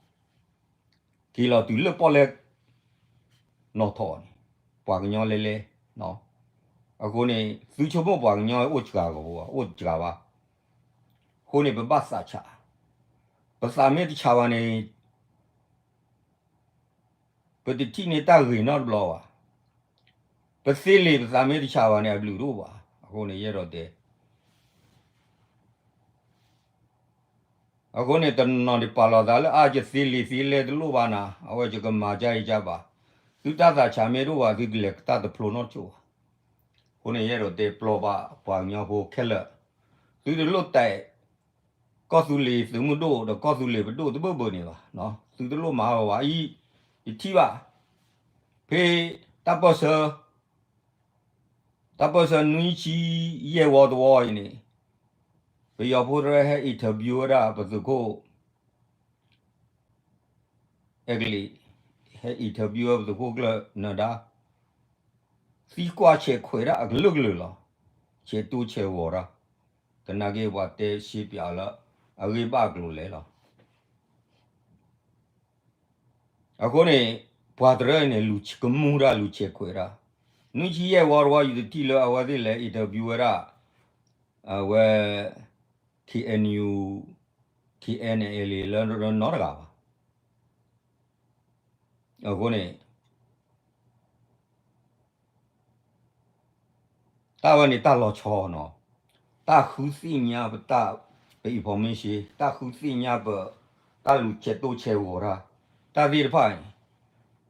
က့ၤလီၤတုၤလၢပီၣ်လဲၣ် နီၣ်ထီၣ်န့ၣ် ပှၤကညီလဲလဲ, အဃိန့ၣ် သုဆိကမိၣ်ပှၤကညီအိၣ်စှၤကီးဖိ အိၣ်စှၤဘၣ်, အဃိန့ၣ် ပဘၣ်သးဆး, ပသးမ့ၢ်တဆးဘၣ်န့ၣ် ပတထံၣ်န့ၢ်တၢ်ဂ့ၤနီတဘျီဘၣ်, ပသ့လံာ်ပသးမ့ၢ်တဆးဘၣ်န့ၣ် အဘျုးတအိၣ်ဘၣ်, အဃိန့ၣ် ယအဲၣ်ဒိးတဲ အဃိန့ၣ် တနီၤန့ၣ်ပာ်လီၤသးလၢ အါ ယသ့လံာ်သ့လဲၢ်တလိၣ်ဘၣ်နၤ, အဝဲယကမၤကါအံၤကါဘၣ်, သုတၢ်သးဆးမ့ၢ်တအိၣ်ဘၣ် သုတလဲၤတၢ်တဖျိနီတစိၢ်ဘၣ်. အဃိန့ၣ် ယအဲၣ်ဒိးတဲပျီဘၣ်ပှၤကညီဖိခဲလၢာ်, သုတလိၣ်တဲာ် ကီၢ်သူလ့ၤသုးမုၢ်ဒိၣ်ဒီးကီၢ်သူလ့ၤပဒိၣ်တဘၢၣ်ဘၢၣ်န့ၣ်ဘၣ်, သုတလိၣ်မၤအီၤဘၣ်အံၤ, ယထံၣ်ဘၣ်, ဖဲတၢ်ပၢၢ်ဆၢ တၢ်ပၢၢ်ဆၢနွံဆံယဲၢ်ဝီတဝီအံၤန့ၣ်, ပယီၤဖိတရဲဟဲ interview ဝဲဒၣ်ပသုးခိၣ် အဲကလံး, ဟဲ interview ဝဲပသုးခိၣ်ကျၢၢ်နၢၤဒါ, သံကွၢ်ဆဲးခွဲးတၢ်အကလုာ်ကလုာ်လီၤ, ဆဲးတိဆဲးဂီၤတၢ်, သနာ်က့ပှၤတဲရှဲပၠးလၢ အဂ့ၢ်ဘၣ်အကျိၤလဲၣ်လီၤ. အဃိန့ၣ် ပှၤတရၢအံၤန့ၣ် လူၤကမူၣ်တၢ်လူၤဆဲးခွဲးတၢ်, နွံဆံယဲၢ်ဝီတဝီ ယတထံၣ်လၢအဝဲသ့ၣ်လဲၤ interview ဝဲဒၣ် အဝဲ K N U, K N L A လၢနီတဂၤဘၣ်. အဃိန့ၣ် တၢ်ဝဲန့ၣ်တၢ်လီၤဆီနီၤ, တၢ်ဃုသ့ၣ်ညါပတၢ်, ပ information, တၢ်ဃုသ့ၣ်ညါပ, တၢ်လူၤဆဲးတိဆဲးဂီၤတၢ်, တၢ်သ့ၣ်တဖၣ်န့ၣ်,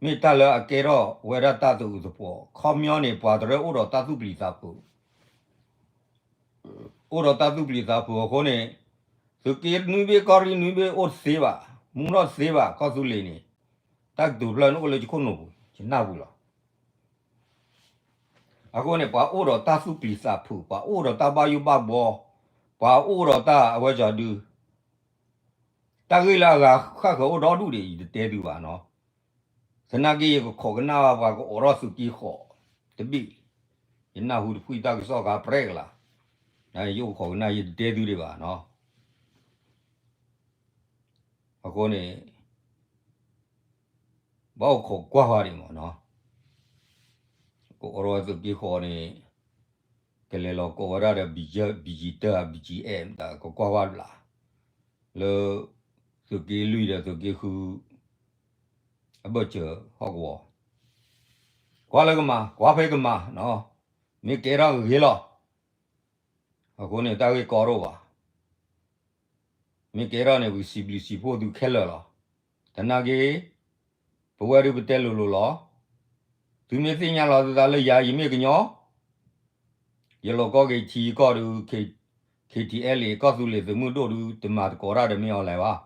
မ့ၢ်တၢ်လၢအကဲထီၣ်ဝဲဒၣ်တၢ်သးအုးသပှီၤ, ခီပညီန့ၣ် ပှၤတရၢအိၣ်ဒီးတၢ်သူၣ်ပျံၤသးဖုး, အိၣ်ဒီးတၢ်သူၣ်ပျံၤသးဖုးအဃိန့ၣ်, သုးက့နွံဘ့ၣ်ကီၢ်ရ့ၣ်နွံဘ့ၣ်အိၣ်တသ့ဘၣ်, မူထီၣ်တသ့ဘၣ်, ကီၢ်သူလ့ၤန့ၣ်, တၢ်ကတိၤဖျၢၣ်န့ၣ်အိၣ်လၢယခိၣ်နူာ်ပူၤ, ယနၢ်ပူၤလီၤ. အဃိန့ၣ် ပှၤအိၣ်ဒီးတၢ်သူၣ်ပျံၤသးဖုး, ပှၤအိၣ်ဒီးတၢ်ဘၣ်ယိၣ်ဘၣ်ဘှီ, ပှၤအိၣ်ဒီးတၢ်အဝဲကၠီဒု, တၢ်ဂ့ၢ်လၢအဂၤဃၣ်ဃၢၤအိၣ်ဒီဒူၣ်ဒံး ယတတဲသုဘၣ်နီၤ, သနာ်က့ယကခိးကနၣ်ဘၣ်ပှၤကအိးထီၣ်သုးက့ဃီးတဘ့ၣ်, ယနၢ်ဟူတဖှံတၢ်ကစီၣ်ခါပြဲကလး, ယအိၣ်ခိးကနၣ်ယတတဲသုဒံးဘၣ်နီၤ, အဃိန့ၣ် ဘၣ်အိၣ်ခိးကွၢ်ဃီဒံးမ့ၢ်နီၤ, ကအိးထီၣ်သုးက့ဃီးန့ၣ်, ကလဲၤလီၤကိးဝဲဒၣ်ဒီး ဘံယတၢၢ် ဘံကံအဲၣ် မတၤကကွၢ်ဃီတဘျီ, လၢ သုးက့လွံၢ်ဒီးသုးက့ဃု အဘၢၣ်စၢၤဟီၣ်ကဝီၤ, ကွၢ်လၢကမၤ ကွၢ်ဖဲကမၤနီၤ, မ့ၢ်ကဲထီၣ်ကဂ့ၤလီၤ, အဃိန့ၣ်တၢ်ဂ့ၢ်ကီဒိၣ်ဘၣ် မ့ၢ်ကဲထီၣ်န့ၣ် ပကစံးဘျုးစံးဖှိၣ်သုခဲလၢာ်လီၤ. သနာ်က့ ပဝဲဒုးပတဲလိၤလိၤလီၤ. သုမ့ၢ်သ့ၣ်ညါလီၤသုသးလၢယၤ ယမ့ၢ်ကညီ, ယလီၤကီက့ၤထံကီၢ်ဒုး K, K T L A ကီၢ်သူလ့ၤသုးမုၢ်ဒိၣ်ဒုး တမၤသကိးတၢ်ဒီးမ့ၢ်အီၤလဲၤဘၣ်.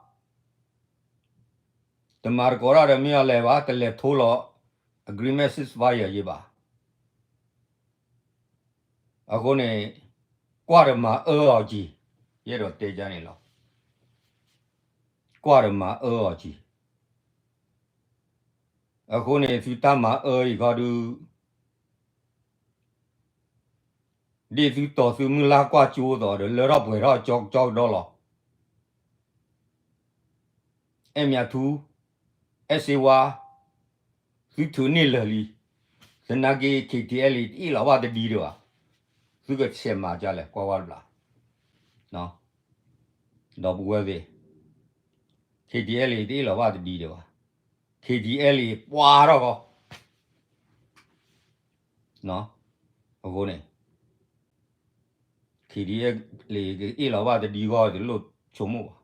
တမၤသကိးတၢ်ဒီးမ့ၢ်အီၤလဲၤဘၣ်, တလဲၤထိလီၤ agreement ceasefire ယဲဘၣ်. အဃိန့ၣ် ကွၢ်ဒီးမၤအၢအီၤက့ၤ, ယအဲၣ်ဒိးတဲကန့ၣ်လီၤ. ကွၢ်ဒီးမၤအၢအီၤက့ၤ. အဃိန့ၣ် သုတၢ်မၤအၢအံၤခီဒုး ဒ်သုတီၤသုမုၢ်လၢ်ကွၢ်ကၠိသိးဒီး လၢထီၣ်ပှဲၤထီၣ်ကၠီကၠီကဒီလီၤ. အဲၣ်မၠးထူ, အဲၣ်စ့ဝါ, သုထုးန့ၢ်လၢာ်လံ. သနာ်က့ K T L A တအ့ၣ်လီၤဘၣ်တဒံဒံးဘၣ်. သုကဆဲးမၤဒ်လဲၣ် ကွၢ်ဝဲတဘျီ. ဒီပုၢ်ဝဲၢ်သ့ၣ်, K T L A တအ့ၣ်လီၤဘၣ်တဒံဒံးဘၣ်. K T L A ပှၤထီၣ်ဃီ အဃိန့ၣ် K T L A ကအ့ၣ်လီၤဘၣ်တဒံဂီၢ် တလိၣ်ဆိကမိၣ်ဘၣ်.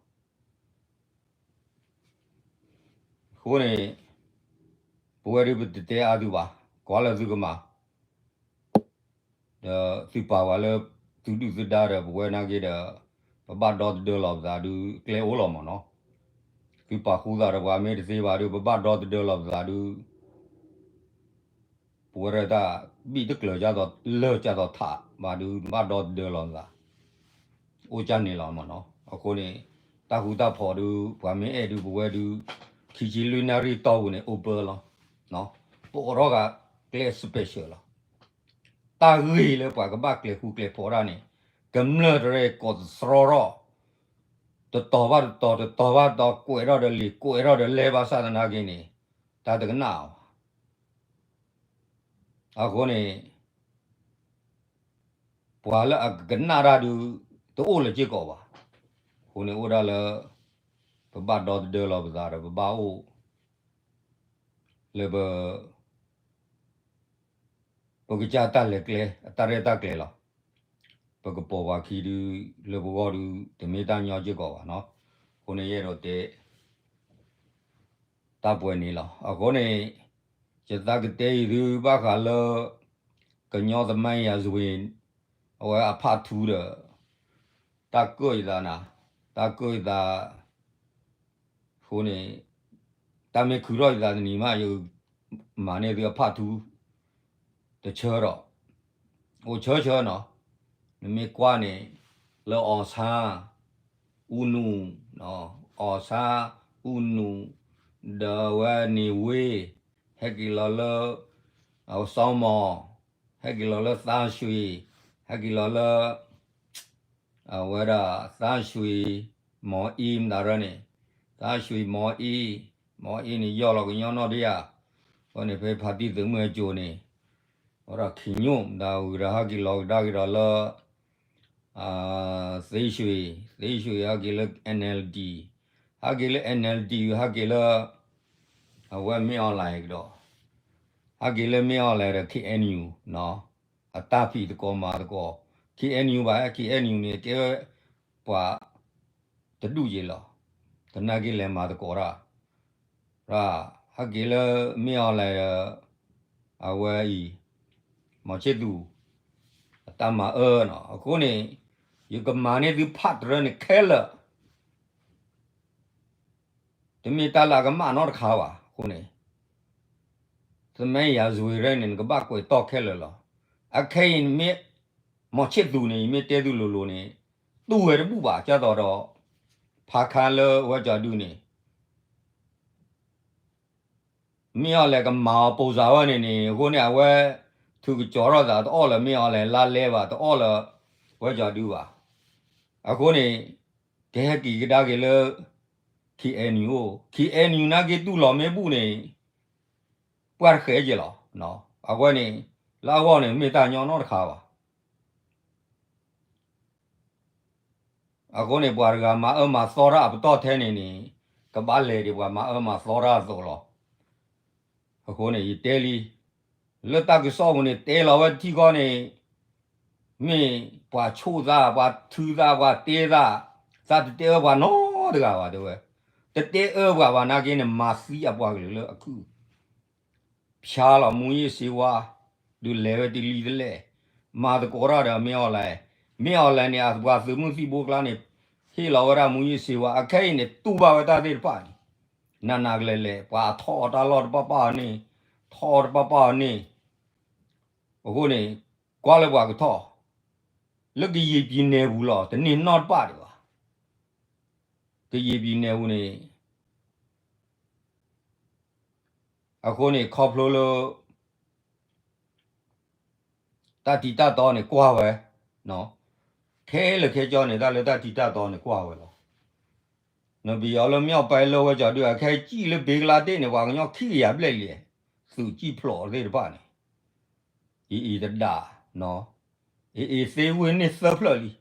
အဃိန့ၣ် ပဝဲဒုးပတတဲအါသုဘၣ်, ကွၢ်လၢသုကမၤ ဒီးသုပာ်ဝဲလၢ သုဒုၣ်သုဒါဒီး ပဝဲနာ်က့ဒီး ပဘၣ်ဒီသဒၢလီၤပသးဒုး ကျဲအိၣ်လီၤမ့ၢ်နီၤ. သုပာ်ဃူသးဒီးပှၤမ့ၢ်တသ့ဘၣ်ဒုး ပဘၣ်ဒီသဒၢလီၤပသးဒုး ပဝဲဒၣ်တၢ်ဘံၣ်တကျၢၤ လၢာ်ကၢ်သိးထးဘၣ်ဒုး ဘၣ်ဒီသဒၢလီၤပသး အိၣ်ကၢ်န့ၣ်လီၤမ့ၢ်နီၤ. အဃိန့ၣ် တၢ်ဃူတၢ်ဖိးဒုး ပှၤမ့ၢ်အဲၣ်ဒုး ပဝဲဒုး ခံဆံလွံၢ်နၣ်ရံၣ်တီၢ်ပူၤန့ၣ် open လီၤ. ပအိးထီၣ်ဂၤကျဲ special လီၤ. တၢ်ဂ့ၢ်လၢပှၤကဘၣ်ကျဲၤဃူကျဲၤဖိးတၢ်န့ၣ် ကမျၢၢ်တရဲၣ်ကိးသတြီထီၣ် တတီၤဘၣ်တတီၤ တတီၤဘၣ်တတီၤ ကွဲးထီၣ်ဒီးလံာ် ကွဲးထီၣ်ဒီးလဲဘၣ်ဆၣ်သနာ်က့န့ၣ် တၢ်တကနၣ်အီၤဘၣ်. အဃိန့ၣ် ပှၤလၢအကကနၣ်တၢ်ဒုး တအိၣ်လၢၤစ့ၢ်ကီးဘၣ်. အဃိန့ၣ်အိၣ်ဒၣ်လၢ ပဘၣ်ဒီသဒၢလီၤပသးဒီး ပဘၣ်အိၣ် လၢပ ပကစၢ်တၢ်လဲၤကျဲ အတၢ်ရဲၣ်တၢ်ကျဲၤလီၤ. ပကပိာ်ပှၤခံဒုး လၢပဂီၢ်ဒုး တမ့ၢ်တၢ်ညီစ့ၢ်ကီးဘၣ်နီၤ. အဃိန့ၣ်ယအဲၣ်ဒိးတဲ တၢ်ပှဲၤန့ၣ်လီၤ. အဃိန့ၣ် ယသးကတဲအံၤဒုးဘၣ်ဃးလၢ ကညီသမိုင်းရာဇဝင် အဝဲအpart twoဒီး တၢ်ကၢၣ်ယသးနၤ, တၢ်ကၢၣ်ယသး အဃိန့ၣ် တၢ်မ့ၢ်ခုးထီၣ်ယသးတနံၤမး ယမၤန့ၢ်သုအpart two တဆၢဒီး အိၣ်ဆၢဆၢနီၤ. နမ့ၢ်ကွၢ်န့ၣ် လၢအောင်ဆန်းဦးနု အောင်ဆန်းဦးနု ဒီးအဝဲနေဝင်း ဟဲက့ၤလီၤလၢ အဝဲစီၤမီၤ ဟဲက့ၤလီၤလၢသန်းရွှေ ဟဲက့ၤလီၤလၢ အဝဲဒၣ် သန်းရွှေမောင်အေး မတၤရၢန့ၣ် သန်းရွှေမောင်အေး မောင်အေးန့ၣ် ယီၢ်လီၤကညီနီၢ်ဒံးဧါ. အဃိန့ၣ် ဖဲဖါတံၢ်သုးမုၢ်အစိၤန့ၣ် အဝဲဒၣ် ခင်ညွန့် မတၤဝံၤဒီး ဟဲက့ၤလီၤကဒါက့ၤဒီးလၢ သ့ၣ်ရွှေ သ့ၣ်ရွှေ ဟဲက့ၤလၢ NLD ဟဲက့ၤလၢ NLD ဟဲက့ၤလၢ အဝဲမ့ၢ် online ကဒီး ဟဲက့ၤလၢမ့ၢ် online ဒီး KNU အတၢ်ဖံးသကိးမၤသကိး KNU ဘၣ် KNU န့ၣ် ကဲဝဲပှၤတဒူၣ်ယဲလီၤ. သနာ်က့လဲၤမၤသကိးတၢ် ဟဲက့ၤလၢမ့ၢ် online ဒီး အဝဲအံၤ မောင်ချစ်သူ အတၢ်မၤအၢနီၤ. အဃိန့ၣ် ယကမၤန့ၢ်သု part တရၢန့ၣ်ခဲလၢာ် တမ့ၢ်တၢ်လၢအကမၣ်နီတခါဘၣ်. အဃိန့ၣ် သမိုင်းရာဇဝင် ရဲၣ်န့ၣ် နကဘၣ်ကွဲးတီၢ်ခဲလၢာ်လီၤ. အခဲအံၤမ့ၢ် မောင်ချစ်သူ န့ၣ် ယမ့ၢ်တဲသုလိၤလိၤန့ၣ် တူၢ်ဝဲတဘူၣ်ဘၣ် ကၢ်သိးဒီး ဖးခါလၢဝဲကၠီၤဒုန့ၣ် မ့ၢ် online ကမၤအီၤပိာ်စးဝဲန့ၣ်န့ၣ် အဃိန့ၣ် အဝဲ ထုးကစီၤထီၣ်သးတအီၣ်လၢၤမ့ၢ် online လါလဲဘၣ် တအီၣ်လၢၤဝဲကၠီၤဒုဘၣ်. အဃိန့ၣ် ကဟဲက့ၤကဒါက့ၤလၢ KNU အိၣ် KNU နာ်က့တူၢ်လိာ်မ့ၢ်ဘူၣ်န့ၣ် ပှၢ်တဃဲးက့ၤလီၤ. အဝဲန့ၣ် လၢအဂီၢ်န့ၣ် မ့ၢ်တၢ်ညီနီတခါဘၣ်. အဃိန့ၣ် ပှၤတဂၤမၤအၢမၤသီတၢ်အပတီၢ်ထဲန့ၣ်န့ၣ် ကဘၣ်လဲၤဒံးပှၤမၤအၢမၤသီတၢ်အသိးလီၤ. အဃိန့ၣ် ယတဲလံ လၢတၢ်ကစီၣ်ပူၤန့ၣ် တဲလီၤဝဲတထံၣ်ဃီန့ၣ် မ့ၢ်ပှၤဆိၣ်သး ပှၤထုသး ပှၤတဲသး, သးတတဲအၢပှၤနီတဂၤဘၣ်တဲဝဲ, တတဲအၢပှၤဘၣ်နာ်က့န့ၣ် မၤသံအပှၤကလုာ်လၢအခုၣ် ဖျါလီၤ မူးယစ်ဆေးဝါး ဒုးလဲၤဝဲတလံၤတလဲၣ်, မၤသကိးတၢ်ဒီးမ့ၢ် online, မ့ၢ် online န့ၣ် အပှၤသုးမုၢ်သံၣ်ဘိကျါန့ၣ် ဟ့ၣ်လီၤဝဲဒၣ် မူးယစ်ဆေးဝါး အခဲအံၤန့ၣ် တူၢ်ဘၣ်ဝဲတၢ်သ့ၣ်တဖၣ်န့ၣ်, နးနးကလဲာ်လဲာ် ပှၤအထီၣ်အီၤတၢ်လီၢ်တပၣ်ပၣ်အီၤန့ၣ်, ထီၣ်အီၤတပၣ်ပၣ်အီၤန့ၣ်, အဃိန့ၣ် ကွၢ်လၢပှၤကထီၣ်, လၢကယံာ် ပြည်နယ် ပူၤလီၤ တန့ၢ်နီတပၣ်ဒံးဘၣ်, ကယံာ် ပြည်နယ် ပူၤန့ၣ် အဃိန့ၣ် ခီဖျိလၢ တၢ်တံၤတၢ်တီန့ၣ်ကွၢ်ဝဲ, ခဲလၢာ်ခဲဆ့န့ၣ် တၢ်လၢတၢ်တံၤတၢ်တီန့ၣ်ကွၢ်ဝဲလီၤ. နပယီၤလၢ မြောက်ပိုင်း လၢဝဲကၠီၤဒု အခဲစံၣ်လၢဘ့ကလါတ့ၢ်န့ၣ် ပှၤကညီခံကယၤဘျဲၣ်လံ, သုးကံၣ်ဖျိးသ့ၣ်တဖၣ်န့ၣ်, အံၤအံၤတဒၣ်, အံၤအံၤသ့ဝ့ၢ်န့ၢ်သၢဖျၢၣ်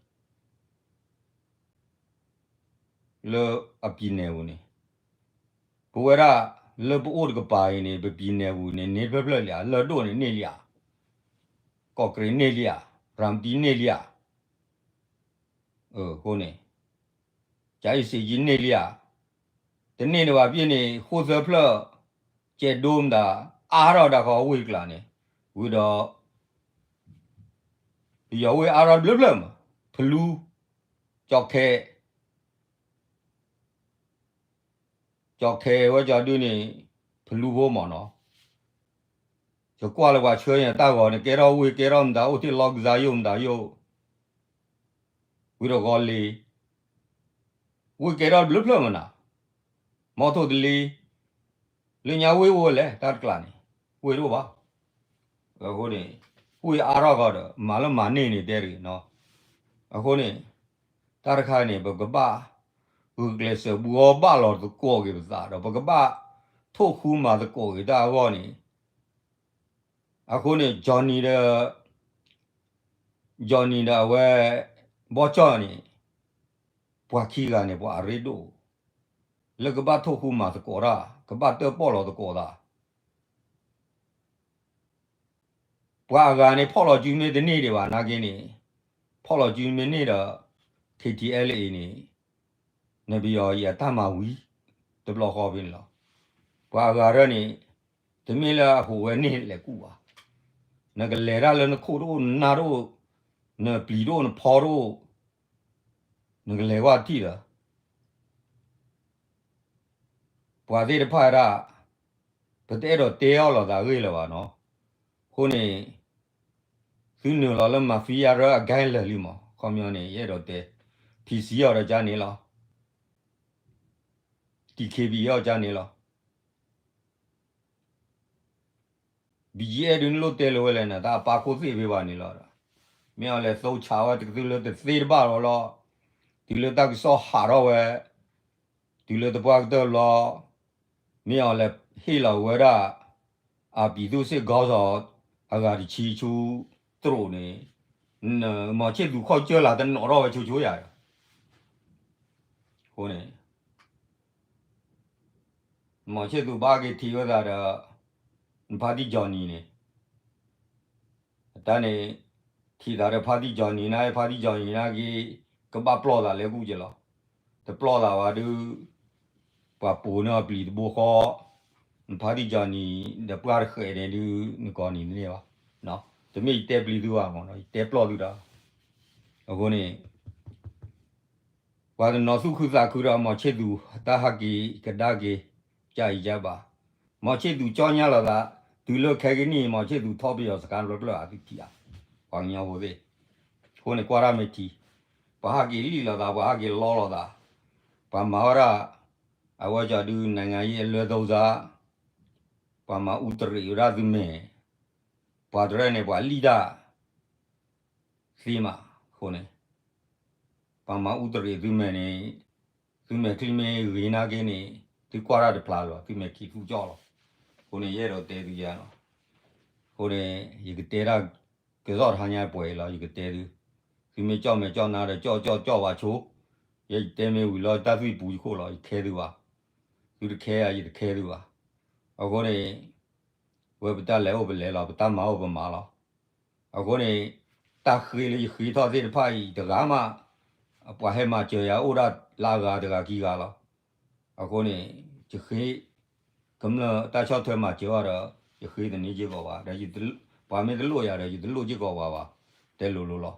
လံ လၢအ ပြည်နယ် ပူၤန့ၣ်, ပဝဲဒၣ်လၢပအိၣ်တကပၤအံၤန့ၣ် ပ ပြည်နယ် ပူၤန့ၣ် န့ၢ်တဖျၢၣ်ဖျၢၣ်လံဧါ, လၢၢ်ဒိၣ်န့ၣ်န့ၢ်လံဧါ, ကော့ကရိတ်န့ၢ်လံဧါ, ရၤမတံန့ၢ်လံဧါ, အဃိန့ၣ် ကၠၤအ့ၣ်စ့းကၠံန့ၢ်လံဧါ, တန့ၢ်န့ၣ်ဘၣ်ဖဲန့ၣ် ဃိၣ်သၢဖျၢၣ်, ကဲးဒိမတၤ အါထီၣ်ဒၣ်ဃီဝ့ၢ်တကျါန့ၣ်, ဝံၤဒီး ပယီၤဝ့ၢ်အါထီၣ်တဘျုးဖျၢၣ်မး, ဖလူ, ကၠီၣ်ခဲ, ကၠီၣ်ခဲဝဲကၠီၤဒုန့ၣ် ဖလူဖိမးနီၤ, ယကွၢ်လၢပှၤဆှၢန့ၣ်တၢ်ဂီၤန့ၣ် ကဲထီၣ်ဝ့ၢ်ကဲထီၣ်မတၤအိၣ်တ့ၢ်လီၤကစၢ်ယိၣ်မတၤယိၣ်, ဝံၤဒီးဂီၤလ့ၤ, ဝ့ၢ်ကဲထီၣ်တဘျုးဖျၢၣ်မးနီၤ, မီထိၣ်တလ့ လၢညါဝ့ၢ်အိၣ်ဝဲလဲၣ် တၢ်တကျါန့ၣ်, ဝ့ၢ်တအိၣ်ဘၣ်. အဃိန့ၣ် ဝ့ၢ်အါထီၣ်ဃီဒီး မၤလၢမၤန့ၢ်န့ၣ်တဲတဂ့ၤနီၤ. အဃိန့ၣ် တၢ်တခါန့ၣ် ပကဘၣ် ဂုာ်ကျဲးစၢးဘူးအီၤဘၣ်လီၤသကိးက့ၤပသးဒီး ပကဘၣ်ထိၣ်ဃူမၤသကိးက့ၤတၢ်အဂီၢ်န့ၣ် အဃိန့ၣ် Johnny ဒီး Johnny ဒီးအဝဲ ဘီကၠီၣ်န့ၣ် ပှၤခံဂၤန့ၣ် ပှၤအရ့ဒိၣ် လၢကဘၣ်ထိၣ်ဃူမၤသကိးတၢ် ကဘၣ်တၢၣ်ပီၣ်လီၤသကိးသး ပှၤအဂၤန့ၣ် ဖီၣ်လီၤစုမ့ၢ်တန့ၢ်ဒံးဘၣ်နာ်က့န့ၣ် ဖီၣ်လီၤစုမ့ၢ်န့ၢ်ဒီး K T L A န့ၣ် နပယီၤအံၤအတၢ်မၤဝံၤ တဘျီဃီဖဲန့ၣ်လီၤ. ပှၤအဂၤရၢန့ၣ် တမ့ၢ်လၢအဟူးဝဲန့ၢ်လဲၤကူၣ်ဘၣ်. နကလဲၤတၢ်လၢနခိၣ်တအိၣ် နနၢ်တအိၣ် နပျံၤတအိၣ် နဖီတအိၣ် နကလဲၤကွၢ်ထံၣ်လၢ ပှၤသ့ၣ်တဖၣ်ဒၣ် ပတအဲၣ်ဒိးတဲအီၣ်လိာ်သးအဂ့ၢ်လၢၤဘၣ်နီၤ. အဃိန့ၣ် သုနုာ်လီၤလၢ mafia ရၢအဂဲလၢာ်လံမး ခီပညီန့ၣ် ယအဲၣ်ဒိးတဲ P C အီၤဒီးကန့ၣ်လီၤ T K B အီၤကန့ၣ်လီၤ BGF ဒုးနလိၣ်တဲလၢၤဝဲလဲၣ်န့ၣ် တၢ်အပၢ်ခိၣ်သ့ၣ်ဖဲဘၣ်န့ၣ်လီၤ. မ့ၢ်အီၤလဲၤသိဆးဝဲတကသုလၢတသ့တဘၣ်လီၤလီၤ. တုၤလၢတၢ်ကစီၣ်ဟးထီၣ်ဝဲ တုၤလၢတပှၢ်ကတၢၢ်ဘျီ မ့ၢ်အီၤလဲၤဟ့ၣ်လီၤဝဲဒၣ် အပံၤသူၣ်စ့ၢ်ကီးစီၤ အဂၤတဆံဆူသရိာ်န့ၣ် မီၤဆ့ၣ်သူးခီၣ်ကၢၢ်လၢ် တနီၣ်ထီၣ်ဝဲဆိဆိယၤဒီး အဃိန့ၣ် မီၤဆ့ၣ်သူးဘၣ်က့ၤထံၣ်ဝဲသးဒီး နဖါတံၢ် Johnny န့ၣ် အတၢ်န့ၣ် ထံၣ်သးဒီးဖါတံၢ် Johnny န့ၣ် ဖါတံၢ် Johnny န့ၣ်က့ ကဘၣ်ပျီၢ်သးလဲၤကူၣ်က့လီၤ. တပျီၢ်သးဘၣ်ဒုး ပှၤပိာ်န့ၢ်အီၤပျံၤတဘိဃီ နဖါတံၢ် Johnny ဒီးပှၢ်တဃဲးန့ၣ်ဒုး နကိးနံၤတန့ၢ်ဘၣ်. တမ့ၢ်ယတဲပျံၤသုဘၣ်မးနီၤ ယတဲပျီၢ်သုတၢ်. အဃိန့ၣ် ပှၤတနီၤသူၣ်ခုသးခုဒီး မီၤဆ့ၣ်သူး တၢ်ဟးက့ၤကဒါက့ၤ ကၢ်အံၤကၢ်ဘၣ်. မီၤဆ့ၣ်သူးကၠီညါလိာ်သး တုၤလၢခဲကနံၣ် မီၤဆ့ၣ်သူးထီၣ်ပယီၤစခါဖျၢၣ်ဖျၢၣ်အသုထံၣ်ဧါ ပှၤကညီဖိသ့ၣ်. အဃိန့ၣ်ကွၢ်တၢ်မ့ၢ်ထံ ပှၤဟးက့ၤလံၣ်လိာ်သး ပှၤဟးက့ၤလီလိာ်သး ပှၤမၤဝဲဒၣ် အဝဲကီၤဒုး နိုင်ငံရေးအလွဲသုံးစား ပှၤမၤအူတရံးဝဲဒၣ်သုမဲာ် ပှၤတရၢန့ၣ် ပှၤလံၣ်တၢ် သ့မး အဃိန့ၣ် ပှၤမၤအူတရံးသုမဲာ်န့ၣ် သုမဲာ်ချံမ့ၢ်ဂ့ၤနာ်က့န့ၣ် သုကွၢ်တၢ်တဖျါလီၤ သုမဲာ်ခံးသူကၠီၣ်လီၤ. အဃိန့ၣ် ယအဲၣ်ဒိးတဲသုယၤလီၤ. အဃိန့ၣ် ယကတဲတၢ်ကစီၣ်တဟါညါပှဲၤအံၤလီၤ ယကတဲသု သုမ့ၢ်ကၠီၣ်မဲာ်ကၠီၣ်နါဒီး ကၠီၣ်ကၠီၣ်ကၠီၣ်ဝဲဆိ ယဲယတဲမ့ၢ်ဝံၤလီၤ တၢ်သွံၣ်ပူၤယခိၣ်လီၤ ယခဲသုဘၣ် သုတခဲဧါ ယတခဲသုဘၣ်. အဃိန့ၣ် ဝဲပတၢ်လဲၤအိၣ်ပလဲၤလီၤ ပတၢ်မၤအိၣ်ပမၤလီၤ. အဃိန့ၣ် တၢ်ဃ့လၢယဃ့ထီၣ်သ့ၣ်တဖၣ်အံၤ တဂၤမး ပှၤဟဲမၤစၢၤယၤအိၣ်ဒၣ်လၢအဂၤတဂၤခံဂၤလီၤ. အဃိန့ၣ် ယဃ့ ကမျၢၢ်တၢ်ဆီၣ်ထွဲမၤစၢၤအီၤဒီး ယဃ့တန့ၢ်စ့ၢ်ကီးဘၣ် ဒီးပှၤမ့ၢ်တလိၣ်ယၤဒီး ယတလိၣ်စ့ၢ်ကီးပှၤဘၣ် တဲလိၤလိၤလီ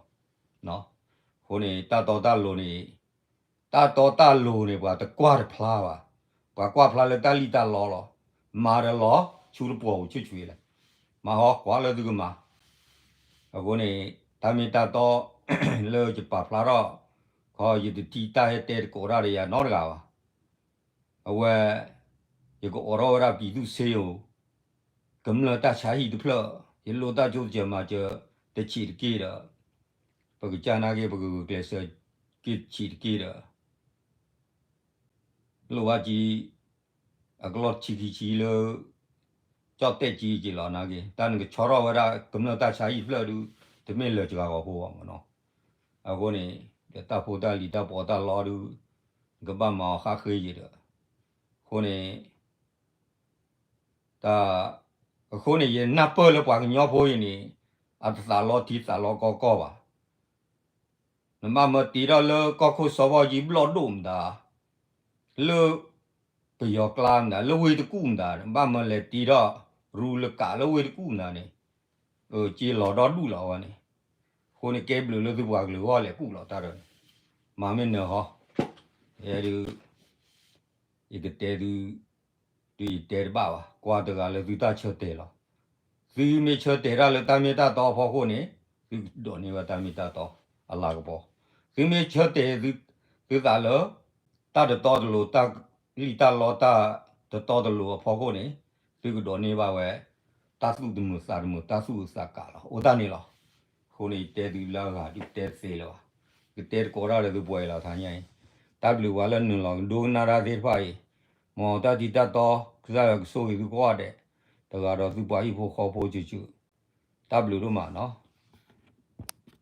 ၤ. အဃိန့ၣ် တၢ်တီတၢ်လိၤန့ၣ် တၢ်တီတၢ်လိၤန့ၣ် ပှၤတကွၢ်တဖျါဘၣ်. ပှၤကွၢ်ဖျါလၢတၢ်လံၣ်တၢ်လီလီၤ. မၤဒီးလီၤ ဆူတပှီၤပူၤဆူၣ်ဆူၣ်လဲၣ်. မၤဟီကွၢ်လၢသုကမၤ. အဃိန့ၣ် တၢ်မ့ၢ်တၢ်တီ လၢယပာ်ဖျါထီၣ် ခီ ယတထံၣ်တၢ်ဟဲတဲသကိးတၢ်ဒီးယၤနီတဂၤဘၣ်. အဝဲ ယကအိးထီၣ်ဝဲဒၣ်ပံၤသူၣ်စ့ဧိၤ ကမျၢၢ်တၢ်ဆါဟံၣ်တဖျၢၣ် ယလိၣ်တၢ်ကၠိတစဲးမၤစၢၤ တဆံးတက့ၢ်ဒီး ပကစၢ်နာ်က့ ပကဂုာ်ကျဲးစၢးက့ၤတဆံးတက့ၢ်ဒီး လိၣ်ဘၣ်ကံ အကလီၢ်ဆံခံဆံလၢ ကၠီၣ်တဲၣ်ကံက့ၤလီၤနာ်က့ တၢ်နကဆီထီၣ်ဝဲဒၣ်ကမျၢၢ်တၢ်ဆါဟံၣ်တဖျၢၣ်ဒုး တမ့ၢ်လၢၤစှၤဂီၤဖိဘၣ်မးနီၤ. အဃိန့ၣ် ဒီးတၢ်ဖိတၢ်လံၤတၢ်ပီးတၢ်လီဒုး နကဘၣ်မၤအီၤဃၣ်ဃ့ယံၤဒီး အဃိန့ၣ် တၢ် အဃိန့ၣ် ယနၢ်ပၢၢ်လၢပှၤကညီဖိအံၤန့ၣ် အတသးလီထံသးလီကီကီၢ်ဘၣ်. နဘၣ်မၢတ့ထီၣ်လၢကီၢ်ခိၣ်စီၤဘီယံၤဘျီၣ်ဒိၣ်မတၤ, လၢ ပယီၤကျါမတၤ, လၢဝ့ၢ်တကူၣ်မတၤ, နဘၣ်မၢလဲၤတ့ထီၣ် ရူလကးလၢဝ့ၢ်တကူၣ်မတၤန့ၣ်, အက့လီၤဒီဒူၣ်လီၤဝဲန့ၣ်, အဃိန့ၣ် ကဲဘျုးလၢသုပှၤကလုာ်ဂီၢ်လဲၤကူၣ်လီၤတၢ်ဒီးန့ၣ်, မၤမ့ၢ်နၢၤဟီ, ယဲဒုး ယကတဲသု ဒုးယတဲတဘၣ်ဘၣ်, ကွၢ်တဂၤလၢသုတၢ်ဆၢတဲာ်လီၤ. သုမ့ၢ်ဆၢတဲာ်တၢ်လၢတၢ်မ့ၢ်တၢ်တီအဖီခိၣ်န့ၣ်, သုကဒိးန့ၢ်ဘၣ်တၢ်မ့ၢ်တၢ်တီအလၤကပီၤ. သုမ့ၢ်ဆၢတဲာ်သုသးလၢ တၢ်တတီတလိၤ တၢ်လံၣ်တၢ်လီတၢ်တတီတလိၤအဖီခိၣ်န့ၣ်, သုကဒိးန့ၢ်ဘၣ်ဝဲ တၢ်သူၣ်တမုာ်သးတမုာ် တၢ်သူၣ်အုးသးကးလီၤ. အိၣ်တၢ်န့ၣ်လီၤ. အဃိန့ၣ် ယတဲသုလၢအဂၤဒုးတဲသ့လၢၤဘၣ်. ကတဲသကိးတၢ်ဒီးသုပှဲၤလီၤထါညါအံၤ, တၢ်ဘျုးပှၤလၢနုာ်လီၤကဒိကနၣ်တၢ်သ့ၣ်တဖၣ်အံၤ, မ်တၢ်ထံတၢ်တီ ကစၢ်ယွၤကဆိၣ်ဂ့ၤသုကိးဂၤဒဲး, တဂၤဒီးသုပှၤဟံၣ်ဖိဃီဖိစုာ်စုာ် တၢ်ဘျုးဒိၣ်မးနီၤ.